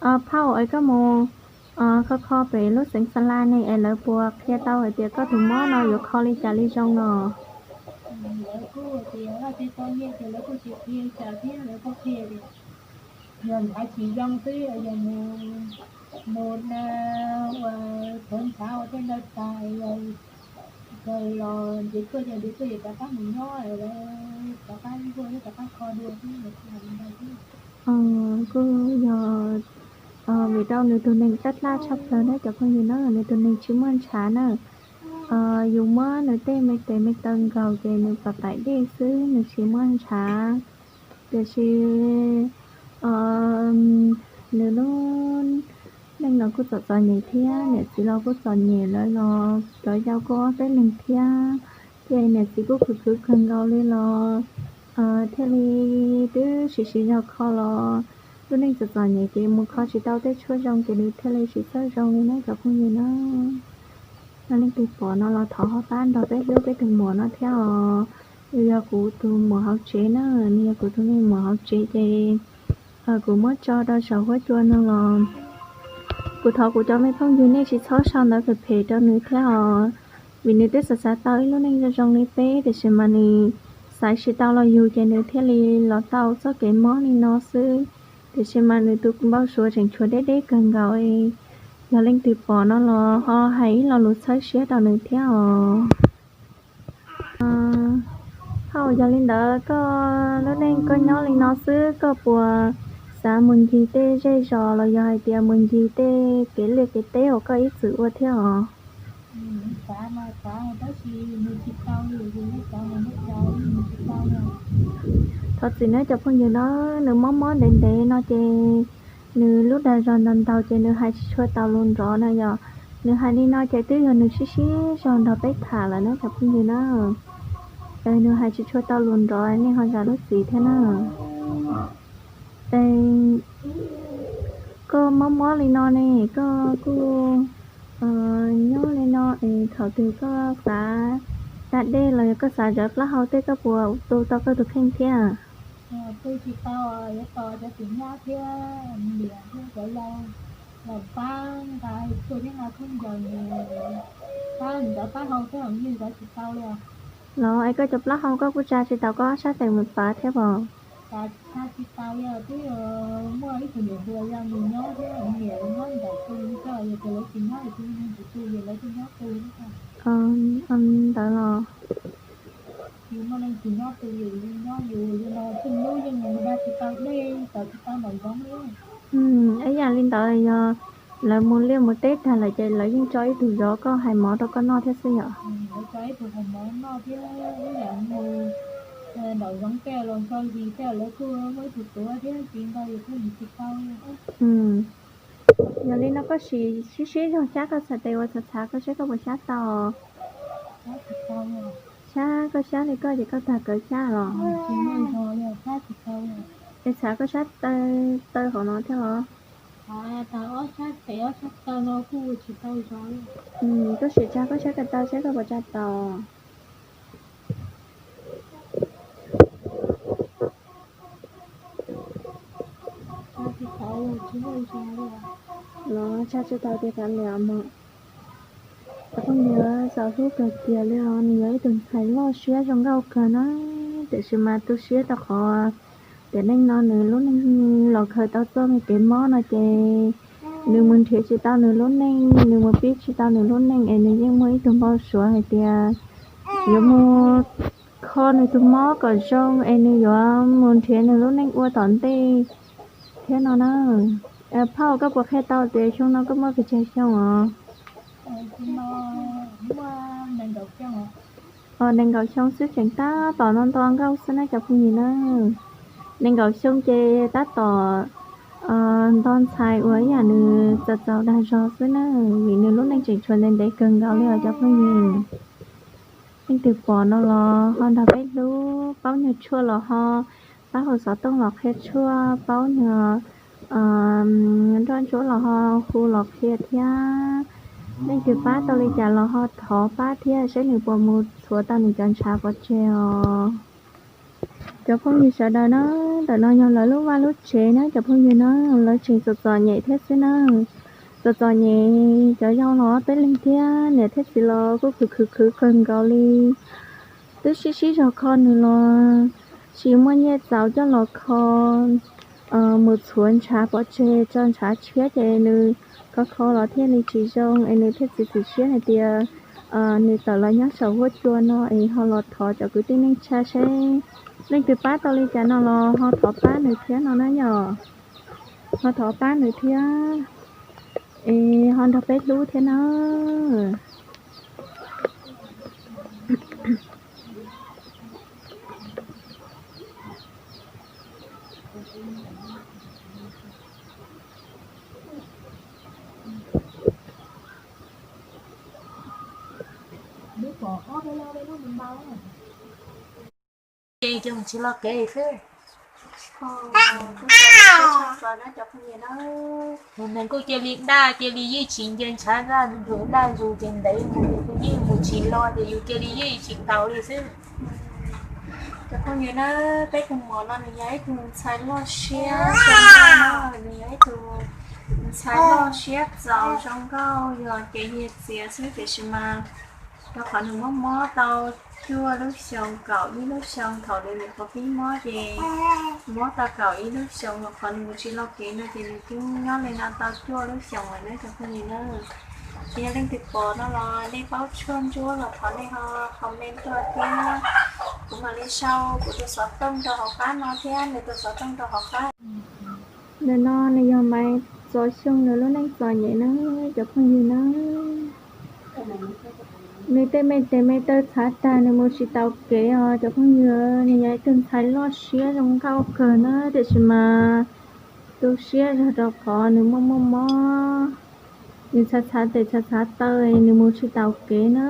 Phauj, es koj mus kho kho pem lub xeev Xa La ne es lawv puas qhia tau hais tias koj tus mob no yuav kho li cas li zoo no? Lawv kuj tias vaj tse tau nyiaj ces lawv kuj tsis qhia cas thiab, lawv kuj qhia tias yog ntshav tsis zoo xwb, yog mus, mus na, ua, thov ntshav ua tej ntawd tas, yog los nce tuaj, yog nce tuaj ces rov qab mus nyob, rov qab nkuaj thiab rov qab kho dua xwb, lawv kuj hais li ntawd xwb. Kuj yog vim rau nws tus neeg daj daj tshaj plaws na cov phooj ywg na, nws tus neeg tsis muaj ntshav na. Yus muab nws tej me tes me taw nkaus ces nws pam paim dej xwb, nws tsis muaj ntshav. Tiam sis nws lub neej no kuj txom txom nyem thiab, niam txiv los kuj txom nyem, lawv los cov yau kuj ob peb leeg thiab. Ces niam txiv kuj khwv khwv kawg nkaus li los thiaj li twb siv siv zog kho los lub neej txom txom nyem ces mus kho tsis tau tej tshuaj zoo ces nws thiaj li tsis txawj zoo li na cov phooj ywg na. Yog leej twg pom no los thov ho pab nrog peb hlub peb tus muam no thiab os. Nws yog kuv tus muam hauv tsev na, nws yog kuv tus me muam hauv tsev ces kuv muab tso rau saum huab cua no los kuv thov kuv cov me phooj ywg nej tsis txhob sau ntawv phem phem rau nws thiab os. Vim nws twb xav xav tau ib lub neej zoo zoo li peb, tiam sis mas nws xaiv tsis tau los yug ces nws thiaj li los tau txoj kev mob li no xwb. Tiam sis mas nws tus npau suav tseem tshuav deb deb kawg nkaus. Yog leej twg pom no los ho hais ib lo lus txhawb siab rau nws thiab os. Thaum yog li ntawd koj lub neej koj nyob li no xwb, koj puas xav mus ncig tej zej zos los yog hais tias mus ncig tej kev liaj kev teb uas koj ib txwm ua thiab os? Thov txim nawb cov phooj ywg na, nws mob mob ntev ntev no ces nws lub dag zog ntau ntau ces nws hais tsis tshua tau lus nrov na yom. Nws hais li no ces twb yog nws sib sib zog nrog peb tham lawm na cov phooj ywg na. Nws hais tsis tshua tau lus nrov, nej ho zam lub txim thiab na. Koj mob mob li no ne, koj kuj nyob li no es thaum twg koj xav da dej los yog koj xav zawv plaub hau tej koj puas tu tau koj tus kheej thiab? Tu tsis tau, yuav tos cov txiv nyab thiab niam thiab cov yau los pab nqa tshuaj thiab nqa khaub ncaws, pab nrov taub hau thiab los yeej zawv tsis tau li. Los es koj cov plaub hau koj kuj tsa tsis tau koj ob sab tes mus pav thiab pom? Tsa tsis tau li, twb muaj ib tug niam hluas yog nws nyob thiab niam nyob ntawm tu, yog tias lawv tsis nyob es kuv tus txiv yog lawv kuj nyob tu. Ntawd los yus muaj leej twg nyob tu, yus nyob yus li no, txij hnub yeej mus da tsis tau dej, tawm tsis tau nraum zoov li. Ib yam li ntawd yog lawv mus liaj mus teb tag lawm ces lawv yeej tso ib tug zov koj hais mov rau koj noj thiab xwb yom? Lawv tso ib tug hais mov noj thiab, ib yam mus nraum zoov tej los tso zis tej lawv kuj muaj ib tug tuav thiab, tsis ntau yus kuj mus tsis tau. Yog li no koj sim sib sib zog xyab koj txhais tes ua txhav txhav koj saib koj puas xyab tau. Xyab koj xyab li koj ces koj tag kawg xyab los? Es txhav koj xyab taw hauv no thiab los? Koj sim tsa koj xyab ko taw saib koj puas tsa tau. Los tsa tsis tau tias kav liam mas. Cov phooj ywg, txaus hlub kawg kiag li os, nws yog ib tug ntxhais loj siab zoo nkauj kawg na, tiam sis mas tu siab rau qhov tiam neej no nws lub neej los khaws tau txoj me kev mob no ces nws mus nrhiav tsis tau nws lub neej, nws mus pib tsis tau nws lub neej es nws yeej muaj ib tug npau suav hais tias yuav mus kho nws tus mob kom zoo es nws yuav mus nrhiav nws lub neej ua tom ntej thiab no na. Phauj, koj puas qhia tau tias xyoo no koj muaj pes tsawg xyoo os? Nees nkaum xyoo xwb, tseem tab tom nto nto nkauj xwb na cov phooj ywg na. Nees nkaum xyoo ces tab tom nto ntxhais uas ib yam nws txaus txaus dag zog xwb na, vim nws lub neej tseem tshuav ntev ntev kawg nkaus li os cov phooj ywg. Leej twg pom no los ho nrog peb hlub, paub nyuag tshuaj los ho pab hu xov tooj los qhia tshuaj, paub nyuag nroj ntsuab los ho hu los qhia thiab. Leej twg pab tau li cas los ho thov pab thiab saib nws puas mus txhuav tau nws cov ntshav pov tseg os. Cov phooj ywg sawv daws na, ntawm no yog lawv lub vaj lub tsev na cov phooj ywg na, lawv tseem txom txom nyem thiab xwb na. Txom txom nyem cov yau los ob peb leeg thiab, niam thiab txiv los kuj khwv khwv khwv kawg nkaus li. Twb sib sib zog kho nws los tsis muaj nyiaj txaus coj los kho, mus txhuav ntshav pov tseg tso ntshav tshiab ces nws kho kho los thiaj li tsis zoo es nws thiaj txiav txim siab hais tias nws tawm los nyob saum huab cua no es ho los thov cov kwv tij neej tsa seb leej twg pab tau li cas no los ho thov pab nws thiab no na yom. Ho thov pab nws thiab es ho nrog peb hlub thiab na. Ces cov tsis lo kev xwb. Tus neeg kuj cia li daj, cia li yeej tsis nce ntshav daj, nrug daj zus ces ntev mus ces kuj yeej mus tsis lo ces yus cia li yeej tsis taus li xwb. Cov phooj ywg na, peb tus muam no nws yog ib tug ntxhais loj siab zoo nkauj na, nws yog ib tug ntxhais loj siab txaus zoo nkauj, yog ces nyiag txiav xwb tiam sis mas rau qhov nws mob mob tau cuaj lub xyoo kaum ib lub xyoo thaum nws nyuam qhuav pib mob ces mob tau kaum ib lub xyoo, qhov nws mus tsis lo kev no ces nws twb nyob li no tau cuaj lub xyoo lawm na cov phooj ywg na. Yog leej twg pom no los nej paub tshuaj ntsuab los thov nej ho comment tuaj thiab, kuv mam li sau kuv tus xov tooj rau hauv qab no thiab nws tus xov tooj rau hauv qab. Ntawm no nws yog Maiv Txov Xyooj nws lub neej txom nyem na cov phooj ywg na. Nws tej me tes me taw txhav tag, nws mus tsis taus kev os cov phooj ywg. Nws yog ib tug ntxhais loj siab zoo nkauj kawg na, tiam sis mas tu siab zog rau qhov nws muaj muaj mob, nws txhav txhav tes txhav txhav taw, nws mus tsis taus kev na.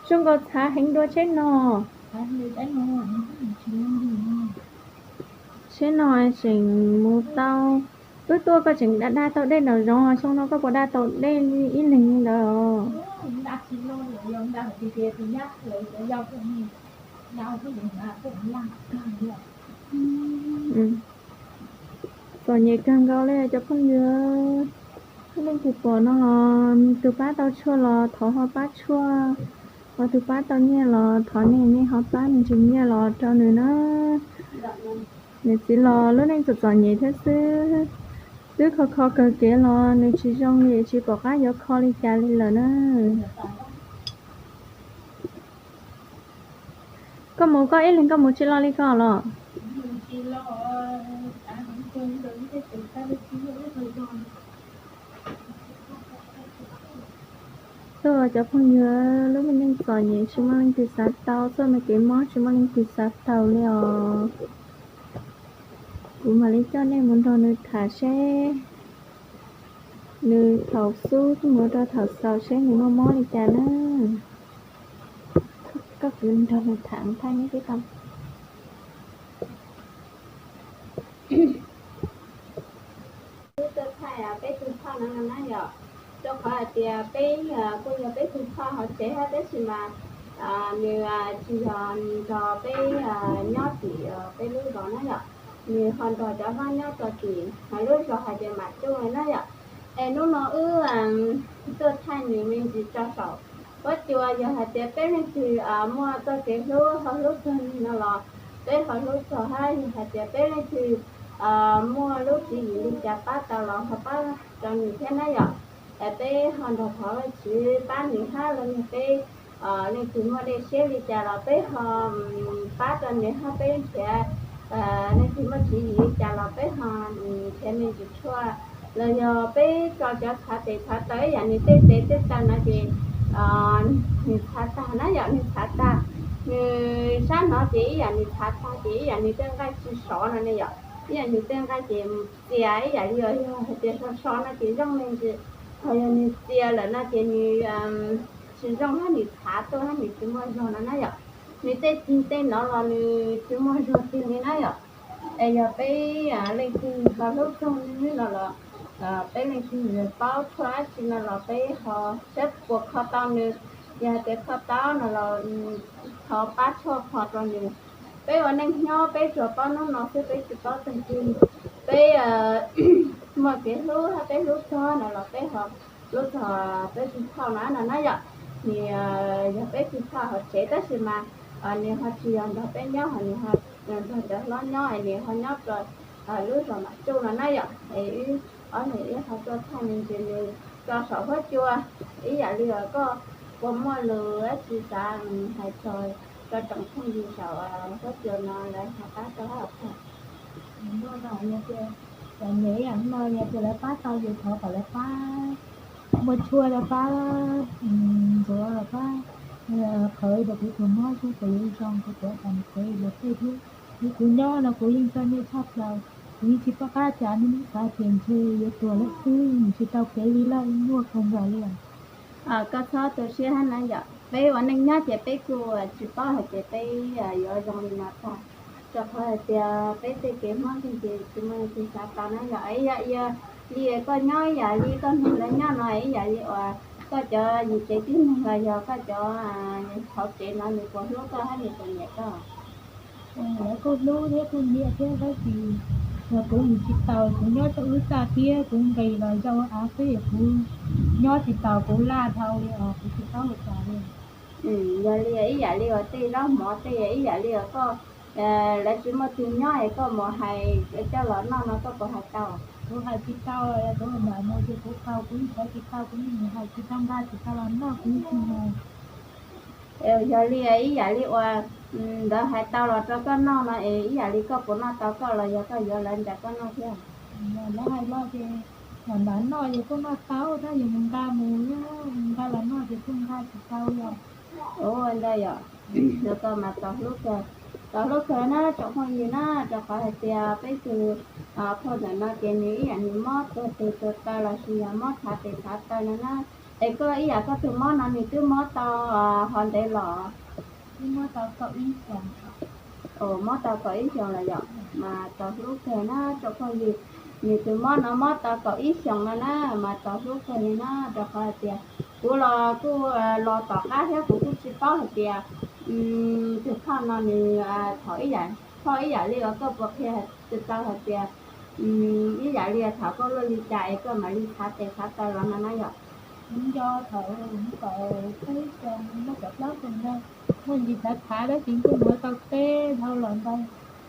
Zoo nkaus txhav heev dua tsheb no. Tsheb no tseem mus tau, wb tuaj koj tseem da da tau dej nram zoov, xyoo no koj puas da tau dej ib leeg li ntawd? Txom nyem kawg nkaus li cov phooj ywg. Leej twg pom no los tus pab tau tshuaj los thov ho pab tshuaj, ho tus pab tau nyiaj los thov nej, nej ho pab me ntsis nyiaj los rau nws na. Nws txiv los lub neej txom txom nyem thiab xwb, twb kho kho kawg kev los nws tsis zoo li, tsis pom qab yuav kho li cas li lawm na. Koj mus koj ib leeg koj mus tsis lo li ko los? Tuaj cov phooj ywg, lub me neej txom nyem tsis muaj leej twg xav tau, txoj me kev mob tsis muaj leej twg xav tau li os. Kuv mam li coj nej mus nrog nws tham seb nws thaum xub mus rau thaum xaus seb nws muaj mob li cas na. Koj kwv nrog nws tham thaij neb tib tau. Wb tuaj thaij peb tug phauj no no na yom, rau qhov hais tias peb kuj yog peb tug phauj hauv tsev thiab tab sis mas nws tsis yog nrog peb nyob tim peb lub zos na yom, nws ho nrog cov Hmoob nyob rau tim lub zos hais tias Mam Cuj na yom. Es hnub no wb tuaj thaij nws me ntsis tso saum huab cua, yog hais tias peb leej twg muaj txoj kev hlub ho hlub txog nws no los peb ho hlub txog, hab yog hais tias peb leej twg muaj lub tswv yim li cas pab tau los ho pab rau nws thiab na yom. Es peb ho nrog thov Vajtswv pab nws hab, los yog peb leej twg muaj dej siab li cas los peb ho pab rau nws hab, peb nrhiav, leej twg muaj tswv yim li cas los peb ho nrhiav me ntsis tshuaj, los yog peb tso cov txhav tes txhav taw ib yam nws tej tes tej taw no ces nws txhav tag na yom, nws txhav tag. Nws sab no ces ib yam nws txhav tag ces ib yam nws tej nqaij tsis sov no ne yom, ib yam nws tej nqaij ces txias ib yam li yog hais tias sov sov no ces zoo me ntsis, ho yog nws txias lawm no ces nws tsis zoo hab, nws txhav tuaj hab nws tsis muaj zog no na yom. Nws tej cig tej no los nws tsis muaj zog tiag li na yom. Es yog peb leej twg ho hlub txog nws no los, peb leej twg paub tshuaj dab tsi no los peb ho, saib puas kho tau nws. Yog hais tias kho tau no los thov pab tshuaj kho rau nws. Peb ua neej nyob peb tsuas paub hnub no xwb, peb tsis paub tag kis. Peb muaj kev hlub, peb hlub txog no los peb ho hlub txog peb tus phauj no no na yom. Nws yog peb tus phauj hauv tsev tab sis mas nws ho tsis yog nrog peb nyob, ho nws ho nrog cov hlob nyob, nws ho nyob rau lub zos Mam Tsuj no na yom. Es wb ob leeg wb ho tuaj thaij nws ces nws tso saum huab cua, ib yam li uas koj puas muaj lus dab tsi xav hais txog rau tsoom phooj ywg saum huab cua no lawv ho pab tau hab os. Muaj no yog tias, cov nyiam ib yam no yog tias lawv pab tau ces thov kom lawv pab muaj tshuaj los pab ntxuav los pab qhwv rau kuv tus mob xwb kom yuav zoo, kuv tuav kom nws pem luag tej thiab. Kuv nyob no kuv yeej txom nyem tshaj plaws, kuv yeej tsis pom qab cas, nws xav tias ntshe yuav tuag lawm xwb, tsis tau kev li lawm, muaj kawg nkaus li. Koj txhob tu siab hab na yom, peb ua neej nyob ces peb kuj tsis paub hais tias peb yuav zoo li no tag, rau qhov hais tias peb tej kev mob nkeeg ces tsis muaj leej twg xav tau na yom. Yog li koj nyob ib yam li koj nrog lawv nyob no, ib yam li uas koj cov yim tsev tib neeg los yog koj cov hauv tsev no nws puas hlub koj hab nws puas nyiam koj? Lawv kuj hlub thiab kuj nyiam thiab, tab sis yog kuv mus tsis tau, kuv nyob rau wb txaj thiab kuv nqis los zaum av xwb, kuv nyob tsis tau, kuv laj dhau li os, kuv tsis paub ua cas li. Yog li ib yam li uas tej zaub mov tej ib yam li uas koj, lawv tsis muaj twg nyob es koj mus hais coj los noj no koj puas hais tau? Kuv hais tsis tau, kuv mam mus ces kuv qaug, kuv yeej sawv tsis tau, kuv yeej mus hais tsis tau, nqa tsis tau los noj kuv yeej tsis mus. Yog li ib yam li uas lawv hais tau los rau koj noj no es ib yam li koj puas noj tau koj los yog koj yuav lawv nrog koj noj thiab? Lawv hais los ces mam noj ces kuj noj tau, tab yog mus nqa mus, mus nqa los noj ces kuj nqa tsis tau li. Ua ntawd yom, yog koj mas txaus hlub kawg, txaus hlub kawg na tsoom phooj ywg na, rau qhov hais tias peb tus phauj ntawm no ces nws ib yam nws mob tuag tes tuag taw los sis yog mob tshav tes tshav taw no na. Es koj ib yam koj tus mob no nws twb mob tau ho ntev los? Twb mob tau kaum ib xyoos. Mob tau kaum ib xyoos los yom, mas txaus hlub kawg na tsoom phooj ywg. Nws tus mob no mob tau kaum ib xyoos no na, mas txaus hlub kawg li na, rau qhov hais tias kuv los kuj los tom qab thiab kuv kuj tsis paub hais tias tus phauj no nws thaum ib yam, phauj ib yam li uas koj puas qhia tsis tau hais tias ib yam li thaum koj luaj li cas es koj mam li tshav tes tshav taw los no na yom. Kuv nco thaum kaum peb xyoo, muaj kaum plaub xyoo na, muaj ntsis tshav tshav tab sis kuj mus tau teb dhau los ntawd,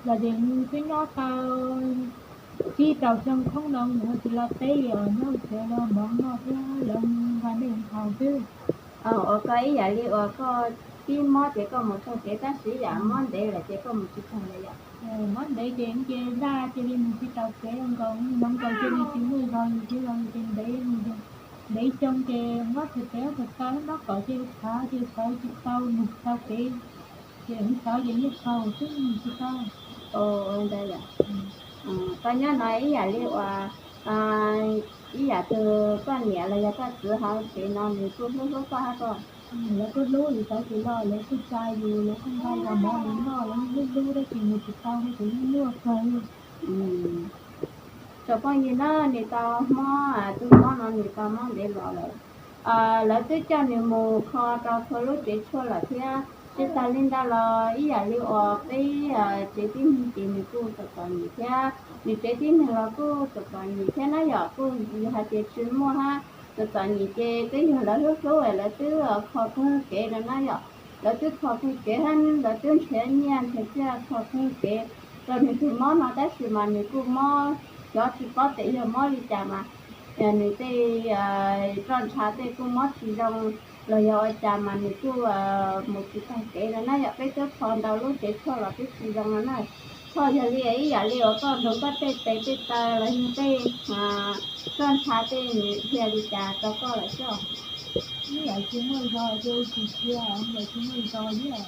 los ces nws twb nyob tau tsib rau xyoo thoob no nws ho tsis los teb li os, nyob tsev los mov noj thiab lawv nqa dej nqa xwb. Ua koj ib yam li uas koj tib mob ces koj mus txog kev tab sis yam mob ntev lawm ces koj mus tsis tau lawm yom? Mob ntev ces nce daj cia li mus tsis tau kev, nkaus hmoov nkaus cia li tsis muaj zog li thiab, ces ntev, ntev xyoo ces mob txhais tes txhais taw, mob kom cia li tshav cia li sawv tsis tau mus tsis tau kev, ces sawv ces yeej qaug xwb mus tsis tau. Ntawd yom, koj nyob no ib yam li uas ib yam tus poj niam los yog koj txiv hauv tsev no nws kuj hlub hlub koj hab koj? Lawv kuj hlub, yus sawv tsis los lawv kuj tsa yus, lawv kuj nqa zog mov mus noj, lawv yeej hlub hlub, tab sis mus tsis tau, kuv yeej nyuaj kawg li. Tsoom phooj ywg na, nws tau mob, tus mob no nws tau mob ntev los lawm. Lawv twb coj nws mus kho rau txhua lub tsev tshuaj lawm thiab, tsis tas li ntawd los ib yam li uas peb tsev tib neeg ces nws kuj txom txom nyem thiab, nws tsev tib neeg los kuj txom txom nyem thiab na yom, kuj yog hais tias tsis muaj hab txom txom nyem ces twb yog lawv hlub hlub lawv twb kho kawg kev no na yom. Lawv twb kho kawg kev hab lawv twb nrhiav nyiaj nrhiav txiaj kho kawg kev rau nws tus mob no tab sis mas nws kuj mob, xyov tsis paub tes yog mob li cas mas nws tej roj ntsha tej kuj mob tsis zoo los yog ua cas mas nws kuj mus tsis tag kev no na yom. Peb twb kho ntau lub tsev tshuaj los twb tsis zoo no na. Kho yog li ib yam li uas koj nrug koj tej tes tej taw los yog tej roj ntsha tej nws dhia li cas rau koj lawm xwb. Ib yam tsis muaj zog ces tsis dhia, ib yam tsis muaj zog thiab,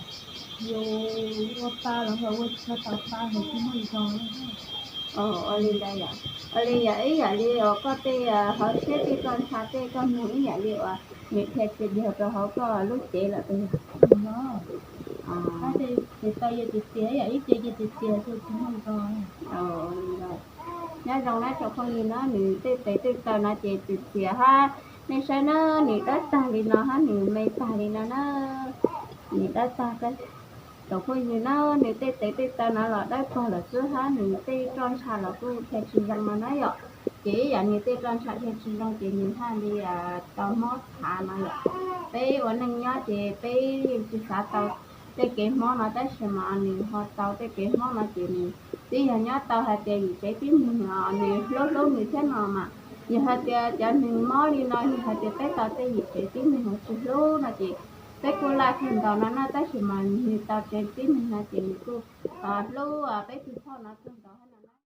yus ua pa los nkawd ua tsis tau pa nkawd tsis muaj zog li. Ua li ntawd yom, ua li yog ib yam li uas koj tej hauv siab tej roj ntsha tej koj nug ib yam li uas nws dhia tsis dhia rau hauv koj lub cev lawm puas yog? Ces tau yog txias txias yom, ib ce ces txias txias ces tsis muaj nqos. Nyob zoo na tsoom phooj ywg na, nws tej tes tej taw no ces txias txias hab, nej saib na, nws dawb tag li no hab, nws me tag li no na, nws dawb tag. Tsoom phooj ywg na, nws tej tes tej taw no los dawb paug lawm xwb hab, nws tej roj ntsha los kuj dhia tsis zoo no na yom. Ces ib yam nws tej roj ntsha dhia tsis zoo ces nws haj li tau mob txhav no yom. Peb ua neej nyob ces peb yeej tsis xav tau tej kev mob no, tab sis mas nws ho tau tej kev mob no ces nws twb yog nyob tau hais tias yim tsev tib neeg os nws hlub hlub nws thiab no mas, yog hais tias cov neeg mob li no, yog hais tias peb tau tej yim tsev tib neeg uas tsis hlub no ces peb kuj laj kawg nkaus no na, tab sis mas nws tau tsev tib neeg no ces nws kuj hlub peb tug phauj no kawg.